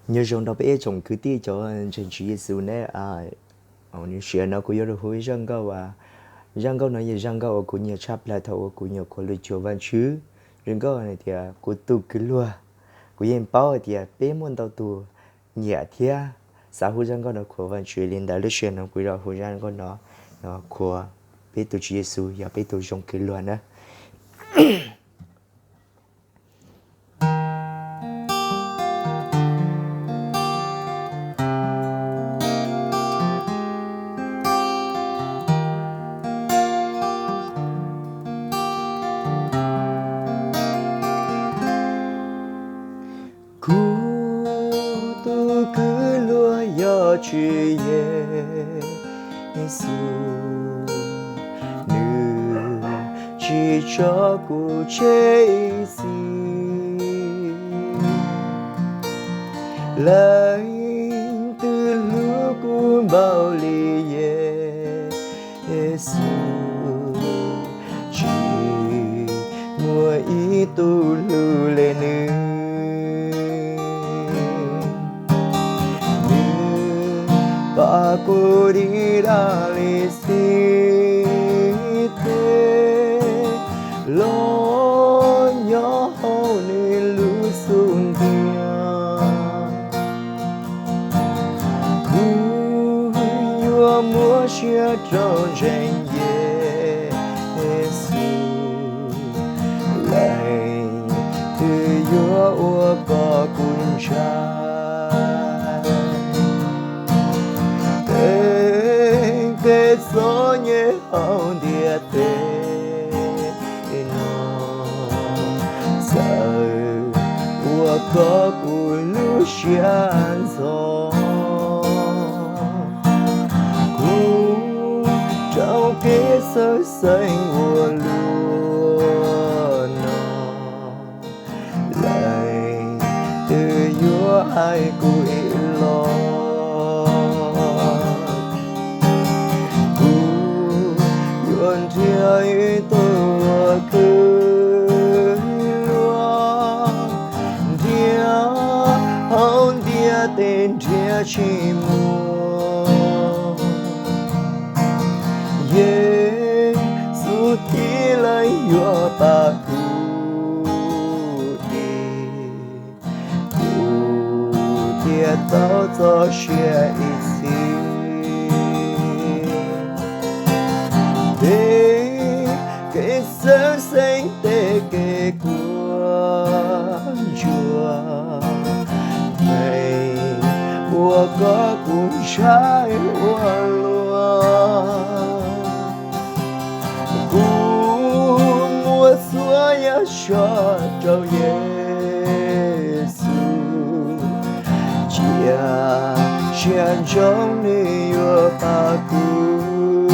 Nyob zoo rau peb ib tsoom kwv tij cov ntseeg Tswv Yexus nawb. Hnub no kuv yuav los hu ib zaj nkauj. Zaj nkauj no yog zaj nkauj uas kuv nyiam tshaj plaws thaum uas kuv nyuam qhuav los cuag Vajtswv. Zaj nkauj hais tias kuv tus kwv luag. Kuv yeej paub hais tias peb muaj ntau tus nyiam thiab xav hu zaj nkauj no qhuas Vajtswv li ntawd, lub sij hawm no kuv yuav los hu zaj nkauj no qhuas peb tus Tswv Yexus yog peb tus zoo kwv luag na. Kuv tus kwv luag yog Tswv Yexus, nws tsis tso kuv tseg ib txhis. Leej twg hlub kuv npaum li Yexus, tsis muaj ib tug hlub li nws. Nws pab kuv dim daj li xib teg los nyob hauv nws lub xub ntiag. Kuv yuav muab siab rau ntseeg Yexus, leej twg yuav ua kom kuv ntshai. Tej kev txom nyem hauv ntiaj teb no txawm ua kom kuv lub siab ntxhov. Kuv raug kev txhawj xeeb ua luaj no, leej twg yuav hais kuv ib los? Kuv yuav nrhiav ib tug kwv luag nrhiav hauv ntiaj teb nrhiav tsis muaj. Yexus tib leeg yuav pab kuv dim, kuv thiaj tau txoj sia ib txhis. Tej kev txhawj xeeb, tej kev kua ntsuag, tej ua kom kuv ntshai ua luaj. Kuv muab txhua yam so rau Yexus, cia siab ntsoov nws yuav pab kuv.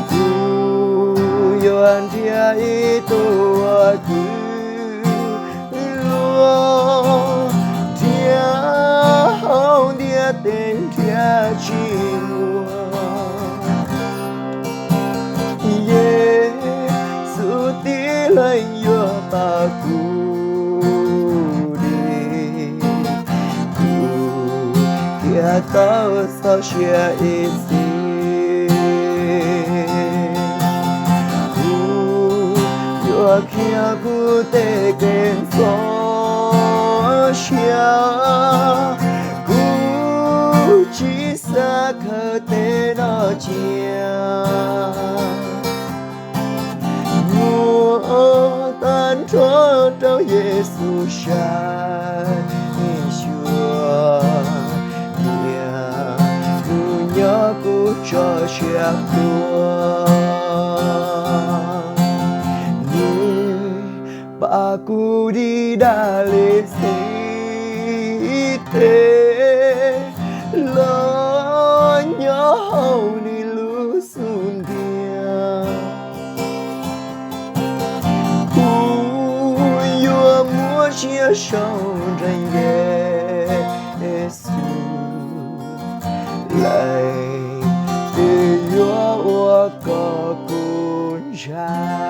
Kuv yuav nrhiav ib tug kwv luag nrhiav hauv ntiaj teb nrhiav tsis muaj. Yexus tib leeg yuav pab kuv dim, kuv thiaj tau txoj sia ib txhis. Kuv yuav khiav kuv tej kev ntxhov siab, kuv tsis xav khaws tej no cia. Muab tag nrho rau Yexus saib xyuas, tias kuv nyob kuv tso siab tuag. Nws pab kuv dim daj li xib teg los nyob hauv nws lub xub ntiag. Kuv yuav muab siab sau ntseeg Yexus, leej twg yuav ua kom kuv ntshai.